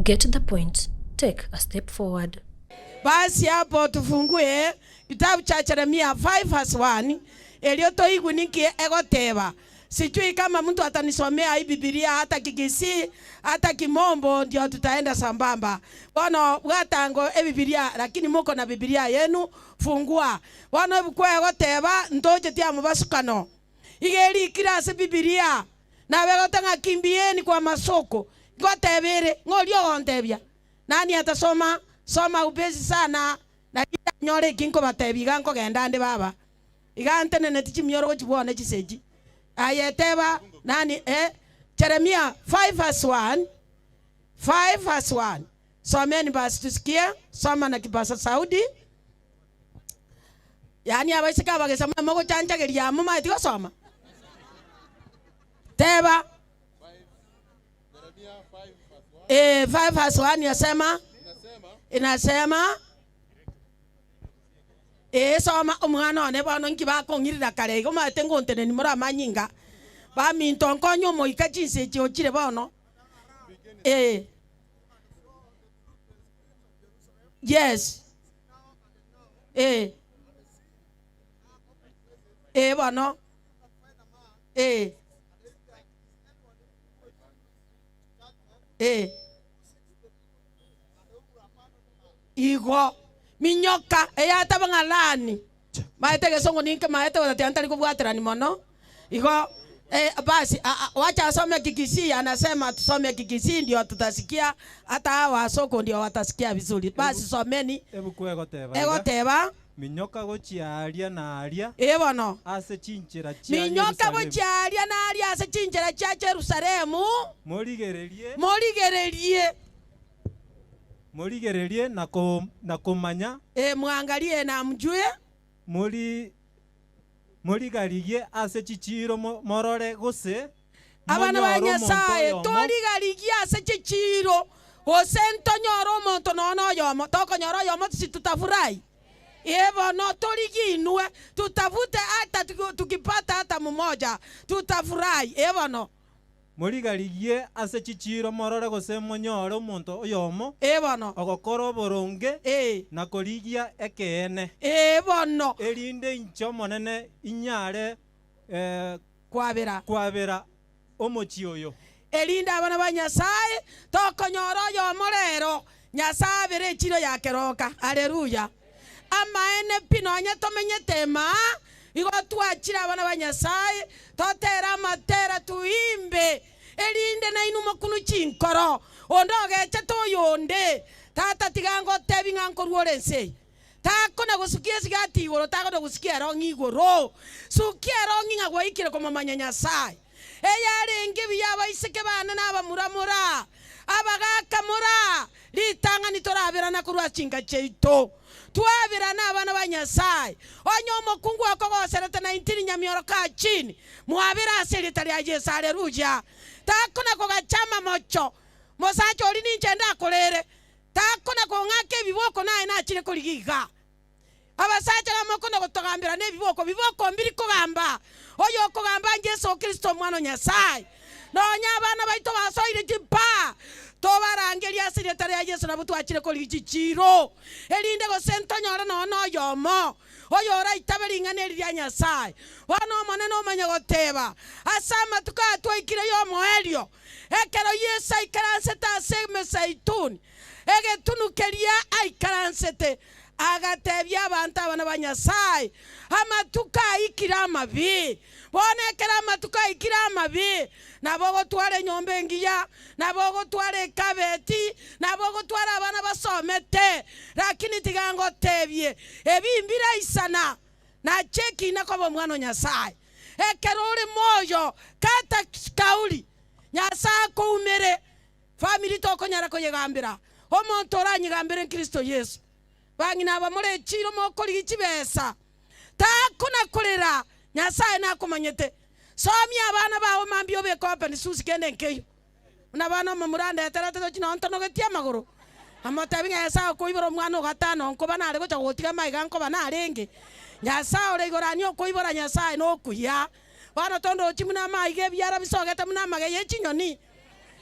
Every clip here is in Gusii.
Get the point, take a step forward. Basi hapo tufungue kitabu cha Jeremia 5 verse 1 erio toigwe ninki egoteba. Sijui kama mtu atanisomea hii Bibilia hata Kikisii hata Kimombo ndio tutaenda sambamba. Bono bwatango Ebibilia lakini moko na Bibilia yenu fungua. Bono ebuku egoteba ntocheti amobasukano. Iga erikire ase Bibilia nabe egoteba ng'a kimbieni kwa masoko. Ngoteba ere ng'a oria ogontebia Nani atasoma? Soma upesi sana, nari ndanyore eki nkobatebia iga nkogenda ande baba. Iga nteneneti chimioro gochia bwone chisegi. Aye teba, nani eh? Jeremia 5 verse 1, 5 verse 1. Someni basi tusikie, soma na kipasa sauti. Yaani abaiseke abagesa muna mogochanchageria amo maeti gosoma? Teba. Eh, 5 verse 1 yasema inasema eh, soma omwana one bono nki bakong'irira kare igo omanyete ngonteneni more amanyinga baminto nkonye omoika chinsa echi ochire bono eh. Yes eh. Eh, bono eh. Eh. Igo minyoka eyataba ng'a lani maete egesongo ninke maete gotatia ntari kobwaterani mono igo eh, basi a, a, wacha asome Kikisii anasema tusome Kikisii ndio tutasikia hata hawa wasoko ndio watasikia vizuri basi someni Ebuku egoteba iga, egoteba Minyoka gochia aaria na aaria Ee bono. ase chinchera chia Minyoka Yerusalemu. gochia aaria na aaria ase chinchera chia Yerusalemu. Morigererie. Morigererie. Morigererie na ko, na komanya. Ee, mwangalie na mjue. Mori, morigarigie ase chichiiro mo, morore gose Abana ba monyore omonto Nyasae, oyomo. toriga-rigia ase chichiiro, gose ntonyore omonto nonya noyomo. Tokonyora oyomo tisi tutafurahi? Ee bono, torigie inwe, tutafute hata tukipata hata mmoja, tutafurahi. Ee bono. Moriga-rigie ase chichiiro morore gose monyore omonto oyomo Ee bono. ogokora oboronge Ee. na korigia ekeene. Ee bono. Erinde inche Omonene inyare Kwabera. Kwabera omochie oyo. Erinde abana ba Nyasae tokonyora oyomo rero, Nyasae abere echiro ya keroka. Haleluya! Amaene pi nonya tomenyete emaa, igo twachire abana ba Nyasae, totere amatera tuimbe, erinde nainwe mokunu chinkoro. Onde ogechete oyonde, Tata tiga ngotebi ng'a nkorwa ore ense eye. Takona gosukia esigati igoro, takona gosukia erong'i igoro. Sukia erong'i ng'a gwaikire komomanya Nyasae. Eyarenge buya abaiseke bane na abamura mora, abagaaka mora, ritang'ani toraberana korwa ase chinka chiaito. Twaberane abana ba Nyasae. Onye omokungu okogoserete 19 nyamioro kaa chini, mwabere ase erieta ria Yeso. Haleluya! Takona kogacha amamocho, Mosacha oria ninche ndakorere. Takona kong'aka ebiboko naye nachire korigia iga. Abasacha bamokona gotogambera nebiboko, biboko mbiri kogamba, oyokogamba n'Yeso Kristo Omwana o Nyasae. Nonya abana baito basoire chimpa, tobarangerie ase erieta ria Yeso nabwo twachire korigia chichiiro, erinde gose ntonyore nonya noyomo oyoraitabe ring'ana eri ria Nyasae. Bono Omonene omanye goteba, Ase amatuko aya twaikire y'omoerio, Ekero Yeso aikaransete ase emezeituni, egetunu keria aikaransete, agatebia abanto abana ba Nyasae, Amatuko aikire amabi. Bono ekero amatuko aikire amabi, nabo ogotwara enyomba engiya, nabo ogotwara ekabeti, nabo ogotwara abana basomete, lakini tiga ngotebie, ebi mbiraisana, nache ekina koba omwana o Nyasae. Ekero ore moyo, kata kauri, Nyasae akoumere, family tokonyara koyegambera. Omonto oranyegambere n'Kristo Yeso. Bang'ina aba more chiiro mokorigia chibesa, takona korera, Nyasae nakomanyete. Somia abana bao mambia obeke open shoes kende nkeiyo. Buna bono omomura andeterete tochi nonye ntonogetie amagoro, amotebi ng'a Nyasae okoibora omwana o gatano nkoba nare gocha gogotiga amaiga nkoba narenge. Nyasae ore igoro anie okoibora Nyasae nokuya. Bono tondochi buna amaiga ebiara bisogete buna amage ye chinyoni.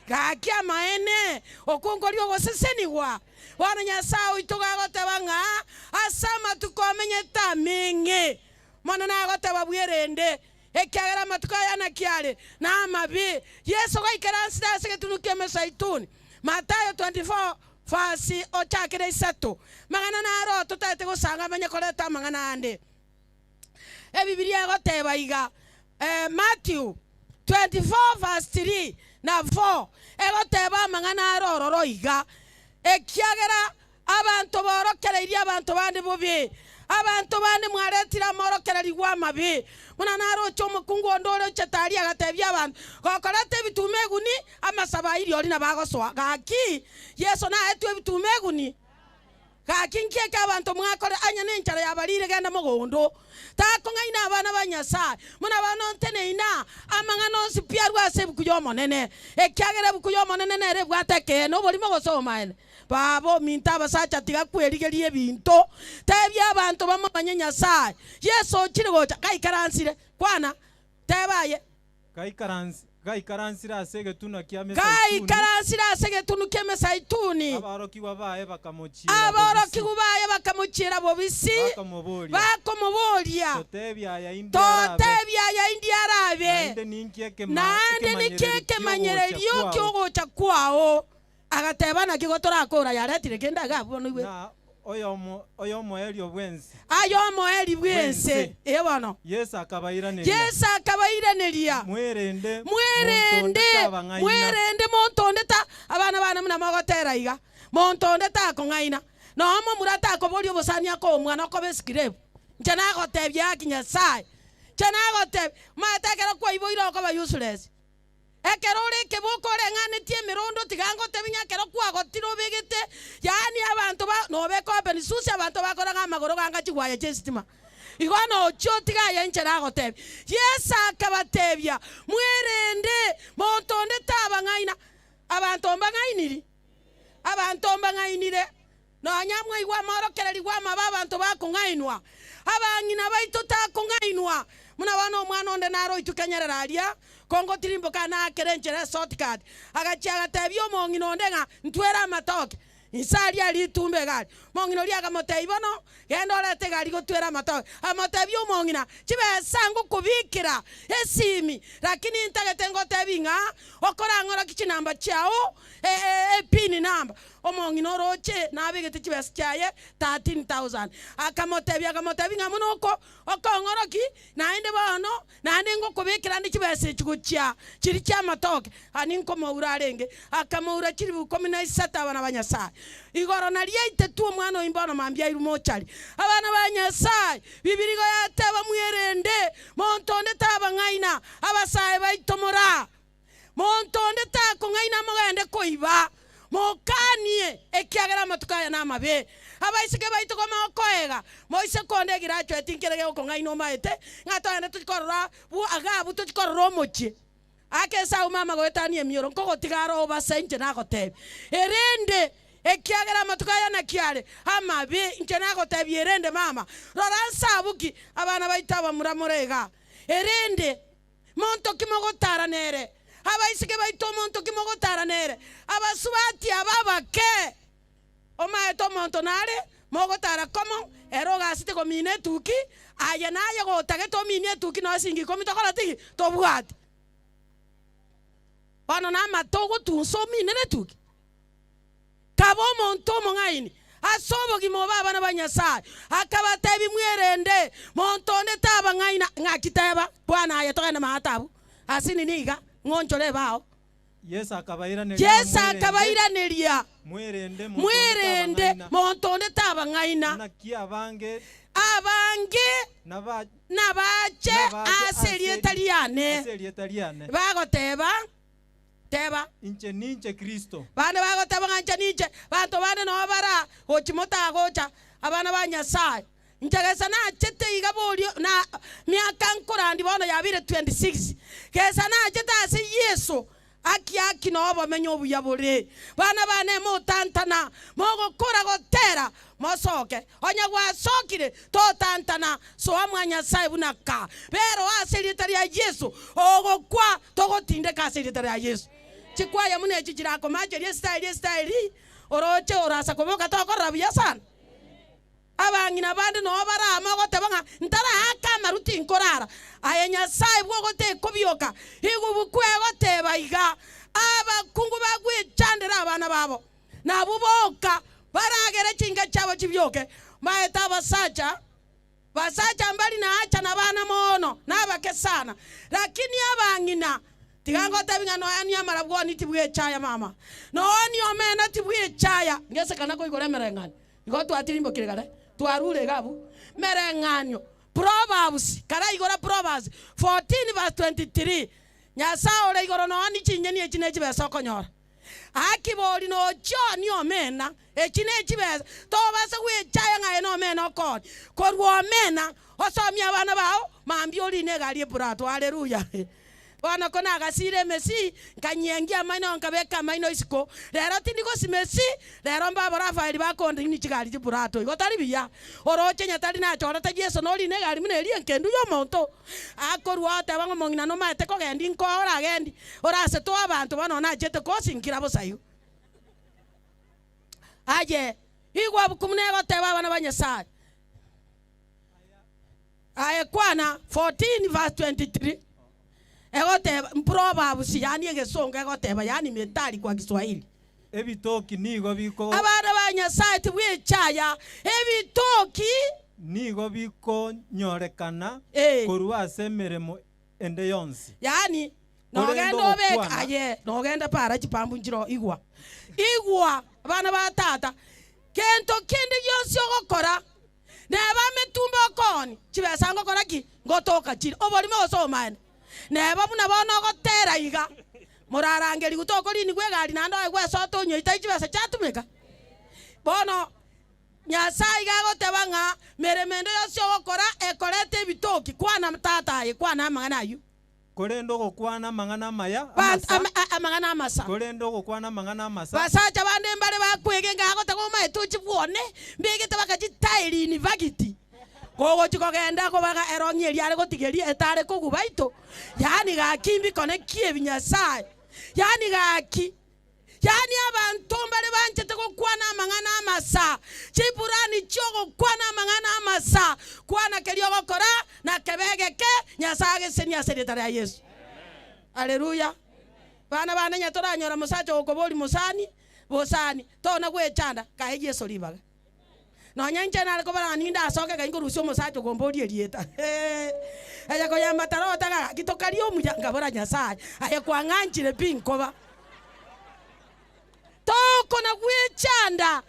Gaki amaene, okwo nkoria ogosesenigwa. Bono Nyasae oito gagoteba ng'a ase amatuko amenyete ameng'e, mono nagoteba bwerende, ekiagera amatuko aya naki are namabe. Yeso gaikaransire ase egetunu ki'Emesaituni, Mathayo 24 verse ochakere isato, mang'ana naro totaete gosanga amanye koreta amang'ana ande. Ebibilia egoteba iga, Matthew 24 verse 3 na 4 egoteba amang'ana are ororo iga, Ekiagera abanto borokereirie abanto bande bobe, abanto bande mwaretire amorokererigwa amabe. Buna naroche omokungu onde ore ochete aria agatebia abanto, Gokoreta ebituma eguni, amasabo airia oria nabo agosoa. Gaki, Yeso naetwe ebituma eguni? Gaki nki eke abanto mwakore onye nenchara yabarire genda mogondo? Takong'aina abana ba Nyasae, buna bono nteneine aa, amang'ana onsi pi arue ase ebuku y'Omonene, ekiagera ebuku y'Omonene nere ebwate ekeene, oborimo gose obomaene. Baba ominto abasacha tiga kwerigeria ebinto, tebia abanto bamomanye Nyasae. Yeso ochire gocha, gaikaransire, kwana, teba aye. Gaikaransire ase egetunwa kia Mesaituni. Gaikaransire ase egetunu ki'Emesaituni. Aborokigwa baye bakamochiera bobisi. Aborokigwa baye bakamochiera bobisi. Bakomoboria. Bakomoboria. Totebie aya indi arabe. Totebie aya indi arabe. Naende ninki Naende ninki ekemanyererio ki'ogocha kwao? Agateba, Naki igo torakora? Yaretire kende iga abwo bono igwe. Na oyomoerio bw'ense. Aye omoerio bw'ense. Ee bono. Yeso akabairaneria. Yeso akabairaneria. Mwerende, Mwerende, mwerende monto onde ta abana bane buna mogotera iga, monto onde takong'aina, nonya momura takoboria obosani akoa omwana okoba esikirebu. Inche nagotebia haki Nyasaye, inche nagotebia, omanyete ekero kwaiboire okoba useless. Ekero ore ekeboko oreng'anetie emerondo, tiga ngotebi ng'a ekero kwagotire obegete, yaani abanto ba nobeke open susi abanto bakora ng'a amagoro ganga chigwaya chi'esitima. Igo nochie otige aye inche nagotebia. Yeso akabatebia, Mwerende, monto onde tabang'aina. Abanto mbang'ainiri? Abanto mbang'ainire. Nonya mwaigwa amorokererigwa amabe abanto bakong'ainwa, abang'ina baito takong'ainwa. Buna bono omwana onde nare oitwe kenyerere aria, kongotirimboka naakere enchera esotikati, agachia agatebia omong'ina onde ng'a ntwere amatoke. Inse aria ritumbe egari. Omong'ina oria akamotebia, Bono genda orete egari gotwere amatoke. Akamotebia omong'ina, Chibesa ngokobikera esimi, lakini ntagete ngotebie ng'a okorang'orokie chinamba chiao, epini namba. Omong'ina oroche nabegete chibesa chiaye 13,000. Akamotebia, akamotebia ng'a buna oko okong'oroki, naende bono naende ngokobekera ande chibesa echi gochia chiria chi'amatoke. Ani nkomoura arenge, akamoura chilifu ikomi na isato abana ba Nyasae. Igoro nario aitetwe omwana oyio bono mambia airwe mochari. Abana ba Nyasae, Bibilia igo yateba mwerende, monto onde tabang'aina, abasae baito moraa. Monto onde takong'aina mogende koiba, mokanie, ekiagera amatuko aya namabe. Abaiseke baito komokoega, moise konde egirachueti nkere gegokong'aina omaete, ng'a togende tochie korora bwo Agabu tochie korora omochie. Ake Esau mama goetania emioro, nkogotiga aro obase inche nagotebia. Erende, ekiagera amatuko aya naki are amabe, inche nagotebia erende mama, rora nsabuki, abana baito abamura more igaa. Erende. Monto ki mogotara nere? Abaiseke baito omonto ki mogotara nere? Abasubati aba abake. Omaete omonto nare mogotara komo, ere ogasete komina etuki, aye naye gotagete omine etuki nonya siringi ikomi tokora tiki? Tobwati. Bono namato ogotunsa ominere etuki. Kaba omonto omong'aini ase obogima obe abana ba Nyasae. Akabatebia, Mwerende, monto onde tabang'aina. Ng'aki teba, Bwana aye togende maate abwo ase nini iga, ng'onchore ebao. Yeso akabairaneria, Yeso Mwerende, akabairaneria, mwerende, monto onde Mwerende, tabang'aina. monto onde tabang'aina. Naki abange Abange naba nabache nabache ase ase erieta eri- riane, ase erieta riane. bagoteba, Teba. Inche ninche Kristo. Bande bagoteba ng'a inche ninche. Banto bande nabo bara gochia motagocha, abana ba Nyasae. Inche gesa nachete iga borio na miaka nkorandia bono yabeire 26. Gesa nachete ase Yeso, aki aki noo obomenyo obuya bore. Bana bane motantana, mogokora gotera, mosoke. Onye gwasokire, totantana, soa mwa Nyasae buna ka. Bera oo ase erieta ria Yeso, ogokwa togotindeka ase erieta ria Yeso. Chikwaya buna echi chirakomacheria esitaeli esitaeli, oroche orasa koboka tokorora buya sana. Abang'ina bande noo barame ogoteba ng'a ntaraaka amaru tinkorara. Aye Nyasae bw'ogotekobioka, igubu kwegoteba iga, Abakungu bagwechandera abana babo, nabwo boka baragere chinka chiabo chibioke. Mbaete abasacha, basacha mbari naacha nabana mono, nabake sana, lakini abang'ina Tiga ngotebi ng'a nonya amarabwoni tibwechaya mama, nonya omena tibwechaya. Ngesekana koigora emereng'anio. Igo twatirimbokire kare, twarure iga abwo. Mereng'anio, Proverbs, karaigora Proverbs 14 verse 23, Nyasae ore igoro nonya chinyeni echi ne chibesa okonyora. Aki bori nochionie omena, echi ne chibesa, tobasa gwechaya ng'a aye nomena okoonia. Korwa omena, osomie abana bao, mambia orine egari epurato. Haleluya! Bono ko nagasire emesi, nkanyiengia amaino, nkabeka amaino isiko. Rero tindi gosima esi, rero mbabo Rafaeli bakondinia chigari chipurato. Igo tari buya. Oroche onye tari nachorete Yeso norine egari buna eria enkendu y'omonto. Akorua oteba ng'a omong'ina nomaete kogendia inko oragendi, orase toe abanto bono nachete kosinkira bosa igo. Aye, igwa buku buna egoteba abana ba Nyasaye. Aye kwana 14 verse 23 egoteba Proverbs yaani egesongo egoteba yaani methali kwa Kiswahili. Ebitoki nigo biko. Abana ba Nyasaye tibwechaya ebitoki. Nigo bikonyorekana Eh. korwa ase emeremo ende yonsi. Yaani Korende nogenda obeke ogokwana. aye nogenda para chipambu nchiro igwa igwa abana ba tata kento kende gionsi ogokora Neba emetumba okooni, chibesa ngokora ki? Ngotoka chire. Oborimo gose obomaene? Neba buna bono ogotera iga, morarangerigwe tokorinigwa egari naende oegwe esoda onywe itai chibesa chiatumeka. Bono Nyasae iga agoteba ng'a meremo ende yonsi ogokora ekoreta ebitoki, kwana tata aye, kwana amang'ana ayio. Korende ogokwana amang'ana amaya Banto amasa. ama, a, amang'ana amasa. Korende ogokwana amang'ana amasa. Basacha bande mbare bakwegenge agoteba omaete ochie bwone, mbegete baka chitairi inivagiti. Kogochi kogenda kobaga erong'i eria are gotigeria etare koguba ito, yaani gaki mbikone ki ebi Nyasaye, yaani gaki. Yaani abanto mbare banchete gokwana amang'ana amasa, chipurani chi'ogokwana amang'ana amasa, kwana keria ogokora, na kebe egeke, Nyasae agesenie ase erieta ria Yeso. Haleluya! Bana bane onye toranyora mosacha ogokoboria mosani, bosani, tona gwechanda, kae Yeso ribaga. Nonya inche nare kobora ng'a nindasoke gai nkorusia omosacha okomboria erieta. Aye koyamba tarota gaki tokaria omuya nkabora Nyasaye, aye kwang'anchire pi nkoba. Tokona gwechanda.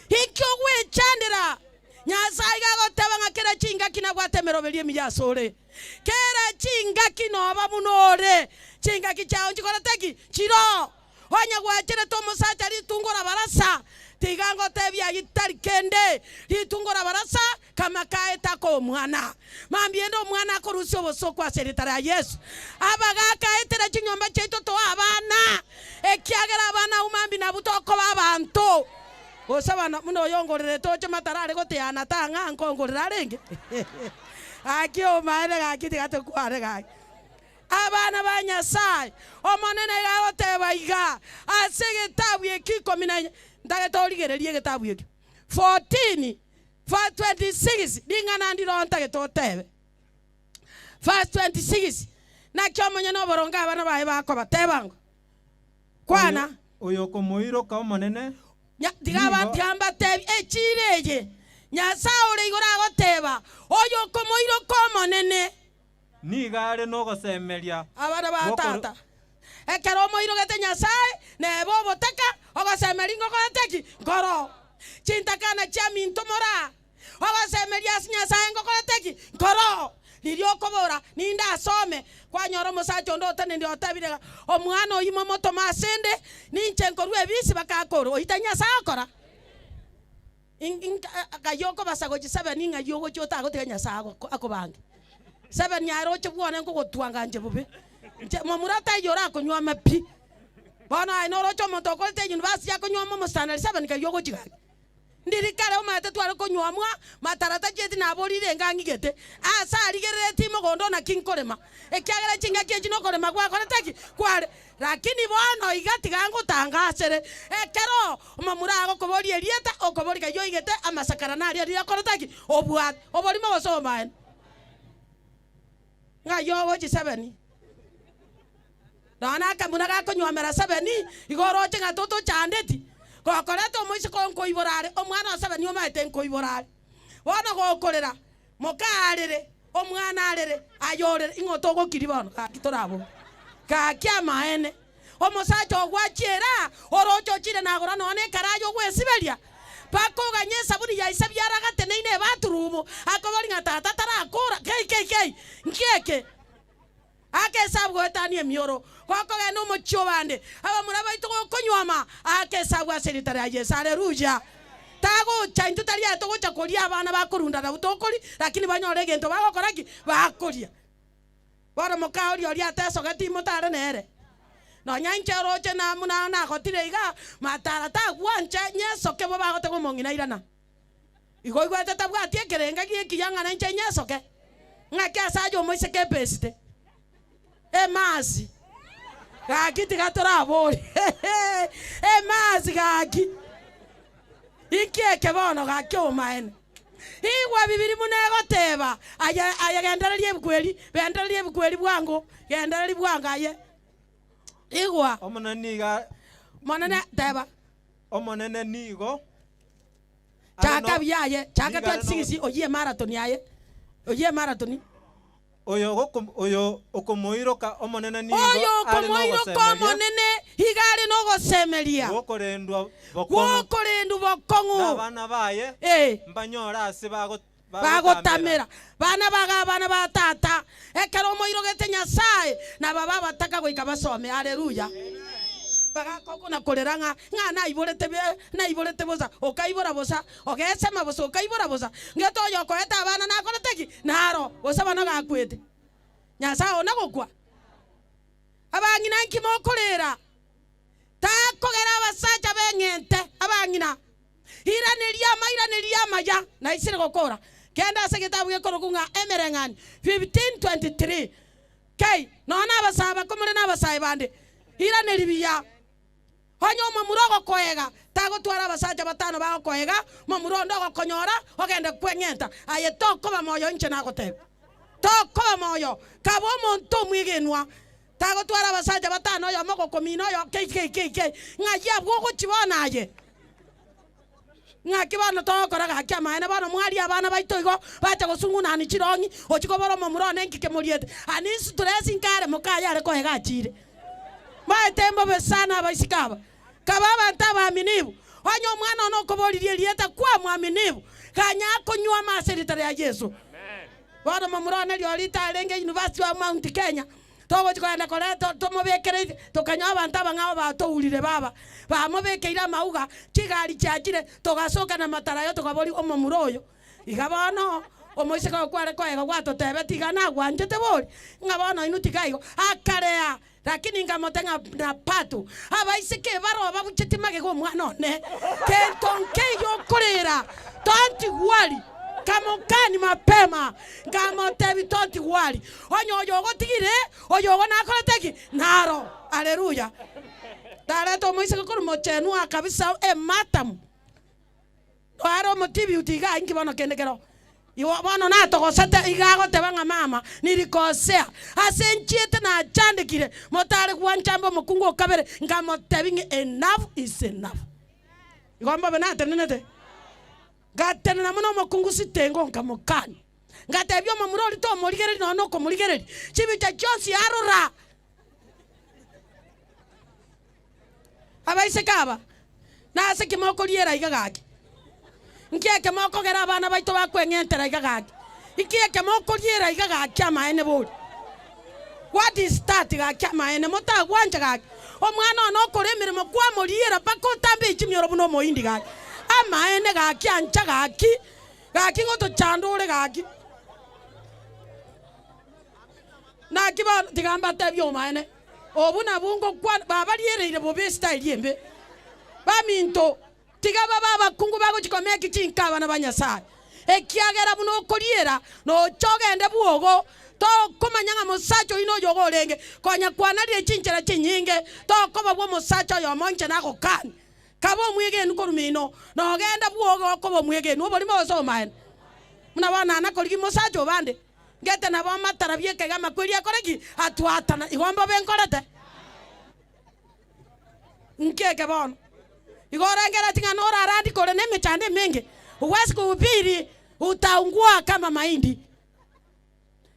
Inki ogwechandera? Nyasaye iga agoteba ng'a kera chingaki nabwate emeroberio emiya asore. Kera chingaki noba buna ore, chingaki chiao nchikorete ki? Chiroo. Onye gwacherete omosacha ritungo rabarasa, tiga ngotebie ayio tari kende, ritungo rabarasa kama kaete akoa omwana. Mambia ende omwana akorusia obosooku ase erieta ria Yeso. Abagaaka etera chinyomba chiaito toe abana, ekiagera abana abwo mambia nabwo tokoba abanto. Gose abana buna oyongorerete oche matara are goteana tang'a nkongorera arenge? Gaki omaene gaki tiga tokwane gaki. Abana ba Nyasae, Omonene iga agoteba iga ase egetabu eke ikomi na ntagete origererie egetabu ekio 14 verse 26 ring'ana ndire oo ntagete otebe verse 26 naki omonyene oboronge abana baye bakoba teba ngo kwana Oyo okomoiroka Omonene Nya, tiga aba, nigo. tiga mbatebie echiira eye Nyasae ore igoro agoteba, oyo okomoiroka Omonene. Nigo are nogosemeria Abana ba gw'okoro. tata, ekero omoirogete Nyasae, nebe obotaka, ogosemeria ngokorete ki? Nkoro. Chintakana chiaminto moraa, ogosemeria ase Nyasae ngokorete ki? Nkoro. Riria okobora, Ninde asome, kwanyora omosacha onde otenenire otebire iga, Omwana oyio momotome asende, ninche nkorua ebisi bakakora. Oyio tari Nyasae okora. Ng'ai okobasa gochia sebeni ng'ai ogochia otagotiga Nyasae akobange. Sebeni aroche bwone nkogotwanga inche bobe. Inche momura taiyo orakonywome pi. Bono aye noroche omonto okorete university akonywoma omostanari sebeni kaiyo ogochia gaki. Ndiri kare omanyete tware konywomwa, matara tachieti naborire enga ng'igete. Ase arigereretie mogondo naki nkorema, ekiagera chingaki echi nokorema gwakorete ki? Kware. Lakini bono iga tiga ngotangasere, ekero omomura agokoboria erieta, okoboria kayio oigete amasakara naria riria okorete ki? Obwate. Oborimo gose obomaene? Ng'ai ogochia sebeni? Nonya nakamuna gakonywomera sebeni, igo oroche ng'a totochandeti. Gokoreta omoiseke oo nkoibora are, omwana o sebeni omaete nkoibora are. Bono gokorera, moka arere, omwana arere, aye orere, ing'o togokiria bono? Gaki torabobe. Gaki amaene. Omosacha oo gwachiera, oroche ochire nagora nonya na ekarayi ogwesiberia, mpaka oganye esabuni ya ise biara agateneine ebathroom, akobori ng'a tata tarakora, kei kei kei, nki eke? Aka esabu goetania emioro, gokogenda omochie obande, abamura baito gokonywoma, aka esabu ase erieta ria Yeso. Haleluya! Tagocha, intwe tari aye togocha koria abana bakorunda nabwo tokori, lakini banyore egento bagokora ki? Bakoria. Bono moka oria oria atesogeti motare nere. Nonya inche oroche na buna nagotire iga, matara tagwancha nyesoke bo bagoteba omong'ina irana. Igo oigwete tabwati ekerenga gi'ekiya ng'a nainche nyesoke? Ng'aki ase aye omoiseke epesite? Emasi. Gaki tiga torabore. Emasi gaki. Inki eke bono gaki obomaene? Igwa Bibiri buna egoteba, aye aye gendereria ebuku eri, bendereria ebuku eri bwango, gendereria bwango aye. Igwa. Omonene nigo Omonene teba. Omonene nigo Chaka buya aye, chaka 26 oyie emarathon aye, oyie emarathon. Oyo okomoiroka Omonene nigo Oyo are okomoiroka nogosemeria Omonene iga are nogosemeria gwokorendwa bokong'u, gwokorendwa bokong'u. na abana baye Ee. mbanyore ase bagotamera. Bagotamera. Bana baga abana ba tata, ekero omoirogete Nyasae, na babe abataka goika basome. Haleluya! Bagakokuna korera ng'a, ng'a naiborete be, naiborete bosa, okaibora bosa, ogesema bosa, okaibora bosa. Ngete oyokoete abana nakorete ki? Naro, gose bono gakwete. Nyasae oo nagokwa. Abang'ina nki mokorera? Takogera abasacha beng'ente, abang'ina. Iraneria amairanerio amaya, naisire gokora. Genda ase egetabu gekorokwa ng'a Emereng'anio 15:23. Kei, nonya nabasae abako more nabasae bande, iraneria buya. Onye omomura ogokoega, tagotwara abasacha batano bagokoega, momura onde ogokonyora, ogende kweng'enta. Aye tokoba moyo inche nagotebia. Tokoba moyo, kaba omonto omwegenwa. Tagotwara abasacha batano oyomo ogokomina oyo kei kei kei kei, ng'ai abwo ogochia bono aye? Ng'aki bono togokora gaki amaene bono mwaria abana baito igo bacha gosungunani chirong'i ochia kobora omomura one nki kemoriete ani stress nkare mokaye are koega achire. Maete mbobe sana abaiseke aba kaba abanto abaaminifu onye omwana one okoboririe erieta kwamwaminifu ganya akonywa ase erieta ria Yeso. Bono momura one rirorio ritarenge University of Mount Kenya, togochia kogenda koria tomobekere tokanyora abanto abang'ao batourire baba, bamobekeire amauga, chigari chiachire, togasoka na matarayo tokaboria omomura oyo, iga bono omoiseke oyo kware koega gwatotebeti iga nagwanchete bori? Ng'a bono inwe tiga igo. Akarea, Lakini nkamote ng'a nabato abaiseke baroo babucheti magega omwana one, gento nkeiyo okorera, tonti gwari, nkamokani mapema, nkamotebi tonti gwari, onye oyo ogotigire, oyo ogo nakorete ki? Naro. Haleluya. Ndareta omoiseke korwa mochenwa kabisa ematamu. Are omotibiuti iga inki bono kende kero? Igo bono natogosete iga agoteba ng'a mama nilikosea ase nchiete nachandekire motare gwanchamba omokungu o kabere nkamotebia ng'a enough is enough. Igo mbobe natenenete ngatenena buna omokungu sitengo nkamokania ngatebia omomura oria tomorigereria nonya nokomorigereria chibicha chionsi arora. Abaiseke aba, nase ki mokoriera iga gaki? Nki eke mokogera abana baito bakweng'entera iga gaki? Nki eke mokoriera iga gaki amaene bori? What is that gaki amaene motagwancha gaki? Omwana one okore emeremo kwamoriera mpaka otambe chimioro buna omohindi gaki. Amaene gaki ancha gaki, gaki ngotochanda ore gaki. Naki bono tiga mbatebie omaene. Obwo nabwo ngokwana, babariereire bobe esitaeli embe. Baminto, Tiga babe abakungu bagochia komeki chinka abana ba Nyasae, ekiagera buna okoriera nocha ogende bwogo, tokomanya ng'a mosacha oyio noyogo orenge. Konya kwanarire chinchera chinyinge, tokoba bw'omosacha oyomo inche nagokania. Kaba omwegenu korwa mino, na ogende bwogo okoba omwegenu oborimo gose obomaene. Buna bono nana korigia mosacha obande, ngete nabo amatara bi'ekegama amakweri akore ki? Atwatana. Igo mbobe nkorete? Nki eke bono? Igo orengeretie ng'a norarandie kore nemechando emenge, huwezi kuhubiri utaungua kama mahindi.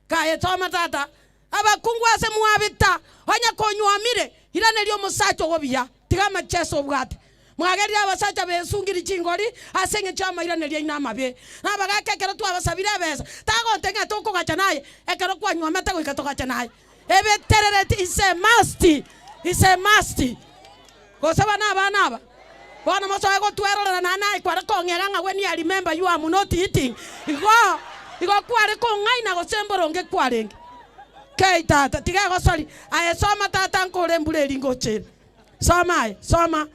Kaye soma tata, abakungu ase mwabita, onye konywomire, iraneria omosacha ogo buya, tiga amacheso obwate. Mwagerire abasacha besungiri chingori ase engencho y'amairanerio aino amabe. Na abagaaka ekero twabasabire ebesa, tagontebia ng'a tokogacha naye, ekero kwanywomete goika togache naye. Ebeterereti is a must, is a must. Gose bana abana aba, bono mosoe gotwerorera naende naye kware kong'ega ng'a when you remember you am not eating, igo igo kware kong'aina gose mboronge kwarenge. Kei tata, tiga egosori, aye soma tata nkore embura eri ngocha ere. Soma aye, soma.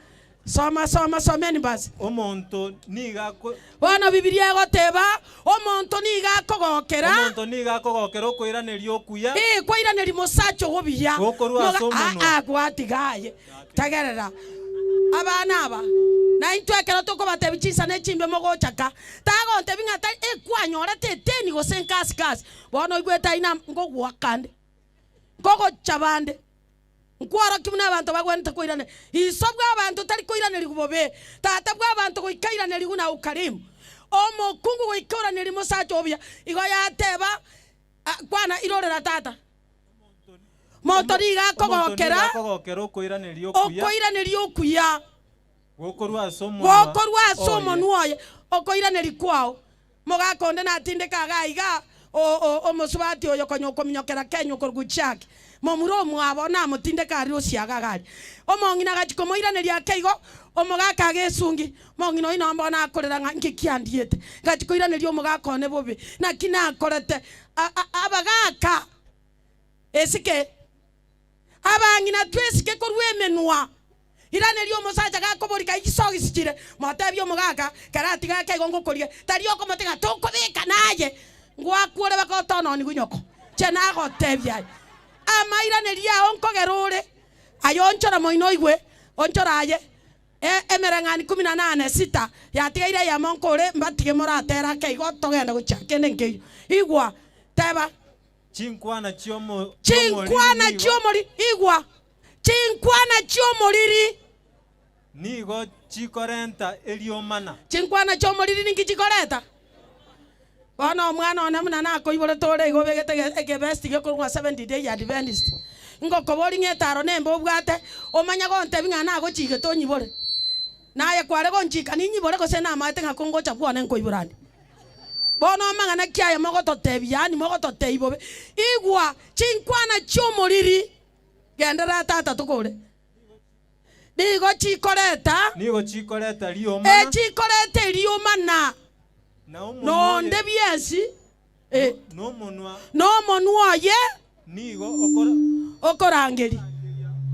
Soma, soma, someni basi. Omonto nigo ako. Bono Bibilia egoteba, Omonto nigo akogokera. Omonto nigo akogokera okoiraneria okuya. Ee, kwairaneria mosacha ogo buya. Gokorwa ase omonwa. Aa, gwatiga aye. Tegerera, abana aba, naintwe ekero tokobatebia chinsana echimbe mogochaka, tagontebia ng'a tari, ee, kwanyorete eteni gose nkasi kasi. Bono oigwete aye ngogoaka nde, nkogocha bande. Nkworokia buna abanto bagwenerete koiraneria. Iso bw'abanto tari koiranerigwa bobe, tata bw'abanto goika airanerigwe na ukarimu. Omokungu goika oranerie mosacha oo buya. Igo yateba, Kwana irorera tata. Monto nigo akogokera okoiraneria okuya. Gokorwa ase omonwa Gokorwa ase oye. omonwa oye okoiraneria kwao. Mogaka onde natindeke iga iga, o, o, omosubati oyo konya okominyokera Kenya okorwa Guchaki, momura omwabo namotindeke aria osiaga iga aria. Omong'ina agachia komoiraneria ake igo, omogaka agesungi, omong'ina oyio nabo bono akorera ng'a inki kiandiete, ngachia koiraneria omogaka one bobe, naki nakorete. A, a, abagaka esike, abang'ina twesike korwa emenwa. Iraneria omosacha gakoborika chisogisi chire, motebie omogaka, Kera tiga ake igo ngokoria, tari okomotiga tokobeka naye, ngwakwore baka otononigwe nyoko. Inche nagotebia aye, amairanerio ao nkogera ore, aye onchora moino oigwe, onchora aye, emereng'ani kumi na nane sita, yatigaire eyemo nkore, mbatige moratere ake igo togende gochia kende nkeiyo. Igwa, teba. Chinkwana chi'omo Chinkwana chi'omoriri nigo. chi'omoriri, igwa, chinkwana chi'omoriri. Nigo chikorenta eriomana. Chinkwana chi'omoriri ninki chikoreta? Bono omwana one buna nakoiborete ore igo obegete ekebesti gekorokwa Seventh Day Adventist, ngokoboria ng'a etaro nembe obwate, omanye gontebia ng'a nagochigete onyibore. Naye kware gonchika ninyibore gose namaete ng'a kongocha bwone nkoibora ande. Bono amang'ana ki aya mogototebia, yaani mogototebia bobe? Igwa chinkwana chi'omoriri, genderera tata tokore. Nigo chikoreta. Nigo chikoreta riomana. E, chikoreta eriomana. Na omonwa oye. Nonde biensi. E. Nomonwa. Nomonwa oye. Nigo okora. Okorangeria.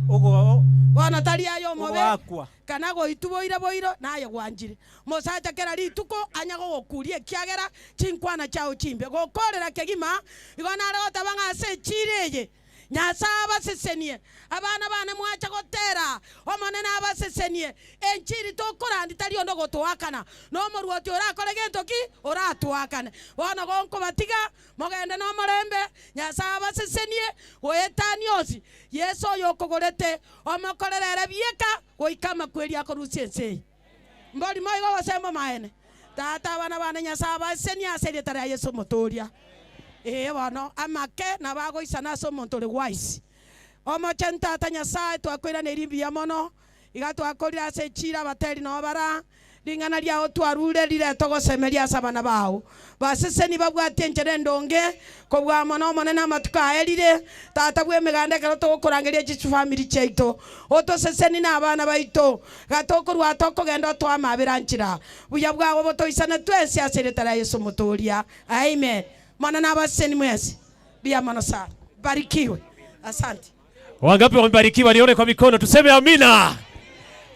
Ogo. Bono tari aye omobe. Ogoakwa. Kana goitwa boire boiro, naye gwanchire. Mosacha kera rituko anya gogokuria ekiagera chinkwana chiao chimbe. Gokorera kegima, igo nare goteba ng'a ase echiira eye Nyasae abasesenie. Abana bane mwacha gotera, Omonene abasesenie. Enchiri tokorandia tari onde ogotoakana, na omoruoti orakore gento ki? Oratoakane. Bono gonkobatiga, mogende nomorembe, Nyasae abasesenie goetania onsi. Yeso oyo okogorete, omokorere ere bieka goika amakweri akorusia ense eye. Mborimo igo gose mbomaene? Tata, abana bane, Nyasae abasesenie ase erieta ria Yeso Omotoria. Ee bono, amake nabo agoisana ase omonto ore wise. Omochenu Tata Nyasae, twakoiraneirie mbuya mono, iga twakorire ase echiira abateri noo bara, Ring'ana riao twarure rirete ogosemeria ase abana bao. Baseseni babwatie enchera endonge, kobua amo n'Omonene amatuko aerire, Tata bw'emeganda ekero togokorangeria chifamiri chiaito. Otoseseni na abana baito, gatokorua tokogenda otoe amabera nchera. Buya bwao botoisane twensi ase erieta ria Yeso Omotoria. Amen. Mono nabaseseni mwensi. Mbuya mono sana. Barikiwe. Asante. Wangapi wamebarikiwa? Nione kwa mikono, tuseme amina.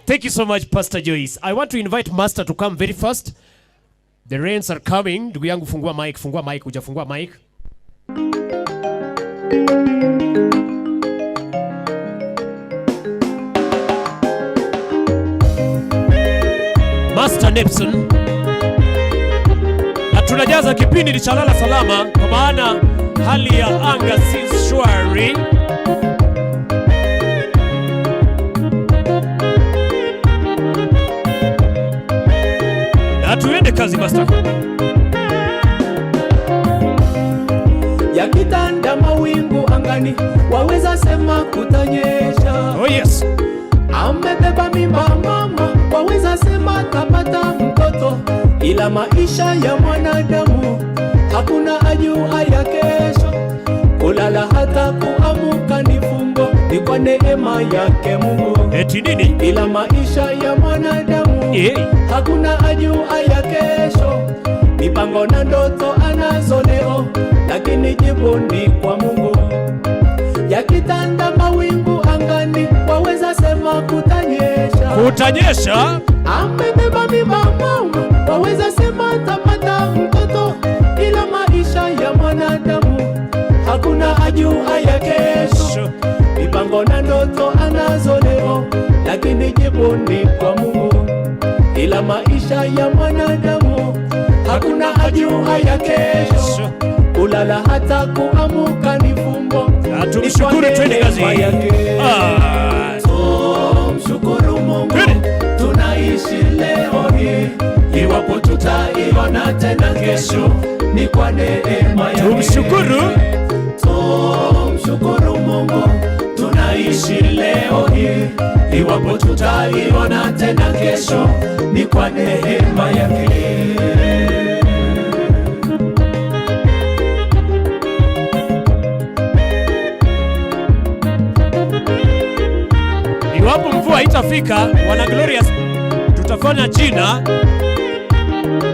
Thank you so much Pastor Joyce. I want to invite Master to come very fast. The rains are coming. Ndugu yangu fungua mic, fungua mic, hujafungua mic. Master Nepson. Na tunajaza kipindi ni cha lala salama kwa maana hali ya anga si shwari. Na tuende kazi master. Yakitanda mawingu angani, waweza sema kutanyesha. Oh yes. Amebeba mimba mama, waweza sema tapata mtoto, ila maisha ya mwanadamu hakuna ajua ya kesho. Kulala hata kuamuka ni fumbo, ni kwa neema yake Mungu. Eti nini? Ila maisha ya mwanadamu Eh. hakuna ajua ya kesho. Mipango na ndoto anazo leo, lakini jibu ni kwa Mungu. Yakitanda mawingu angani, waweza sema kutanyesha. Kutanyesha. Amebeba mimba mama, waweza sema tapata mtoto, ila maisha ya mwanadamu hakuna ajua ya kesho. Mipango na ndoto anazo leo, lakini jibu ni kwa Mungu. Ila maisha ya mwanadamu hakuna ajua ya kesho. Kulala hata kuamuka ni fumbo. Na tumshukuru, Ni kwa twende kazi. neema yake. Ah. Tumshukuru Mungu, Twende. tunaishi leo hii, iwapo tutaiona tena kesho, ni kwa neema yake. Tumshukuru. Tumshukuru Mungu, tunaishi leo hii, iwapo tutaiona tena kesho, ni kwa neema yake. Iwapo mvua haitafika, wana Glorious, tutafanya jina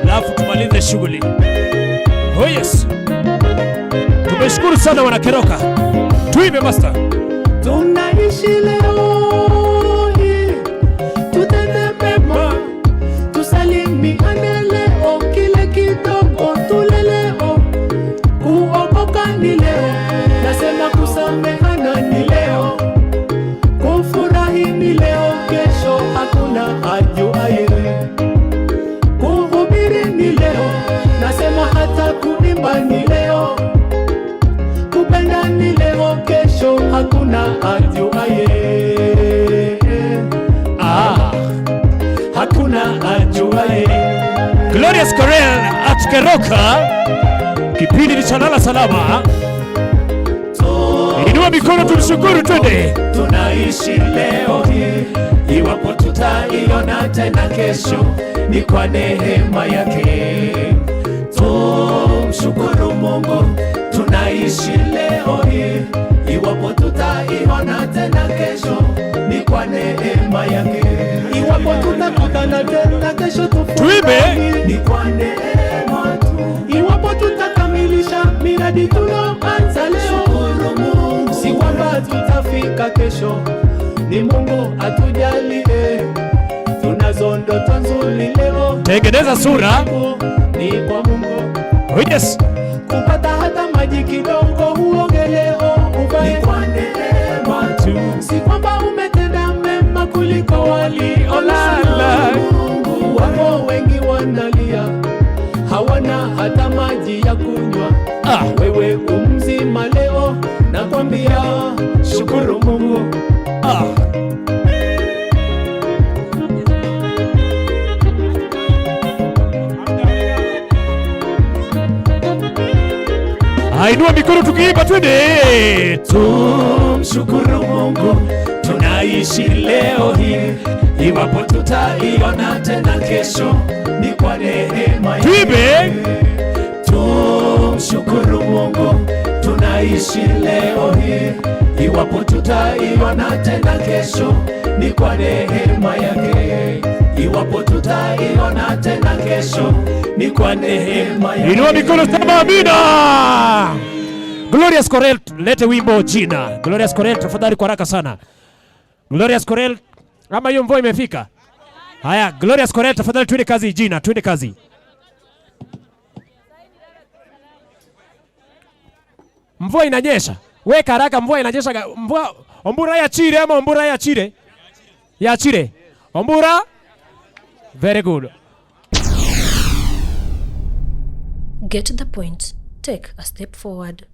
alafu tumalize shughuli. Oh yes. Tumeshukuru sana wana Keroka. Tuimbe master. Tunaishi leo hii, tutende mema, tusalimiane leo, kile kidogo tule leo, kuokoka ni leo, nasema kusamehana ni leo, kufurahi ni leo, kesho hakuna ajuaye. Kuhubiri ni leo, nasema hata kuimba ni leo, kupenda ni leo, kesho hakuna ajuaye. Ah, hakuna ajuaye. Glorious Chorale at Keroka. Kipindi ni cha lala salama. Inua mikono tumshukuru, twende. Tunaishi leo hii, iwapo tutaiona tena kesho, ni kwa neema yake. Tumshukuru Mungu, tunaishi leo hii, iwapo tutaiona tena kesho, ni kwa neema yake. Iwapo tutakutana tena kesho tufurahi, Tuimbe. ni kwa neema tu. Iwapo tutakamilisha miradi tuloanza leo, shukuru Mungu, si kwamba tutafika kesho, ni Mungu atujalie. Tunazo ndoto nzuri leo, Tengeneza sura. ni kwa Mungu. Oh yes. Kupata hata maji kidogo uoge leo uvae, ni kwa neema tu, si kwamba umetenda mema kuliko waliolala. Mungu, wapo wengi wanalia, hawana hata maji ya kunywa. Ah. Wewe umzima leo, nakwambia shukuru Mungu. Ah. Ainua mikono tukiimba, twende. Tumshukuru Mungu, tunaishi leo hii, iwapo tutaiona tena kesho, ni kwa neema yake. Tuimbe. Tumshukuru Mungu, tunaishi leo hii, iwapo tutaiona tena kesho, ni kwa neema yake. Iwapo tutaiona tena kesho, ni kwa neema yake. Inua mikono sema amina. Glorious Chorale, lete wimbo jina. Glorious Chorale, tafadhali kwa haraka sana. Glorious Chorale. Ama hiyo mvua imefika? Haya, Glorious Korea, tafadhali twende kazi jina, twende kazi. Mvua inanyesha. Weka haraka, mvua inanyesha. Mvua ombura ya chire ama ombura ya chire? Ya chire. Ombura. Very good. Get the point. Take a step forward.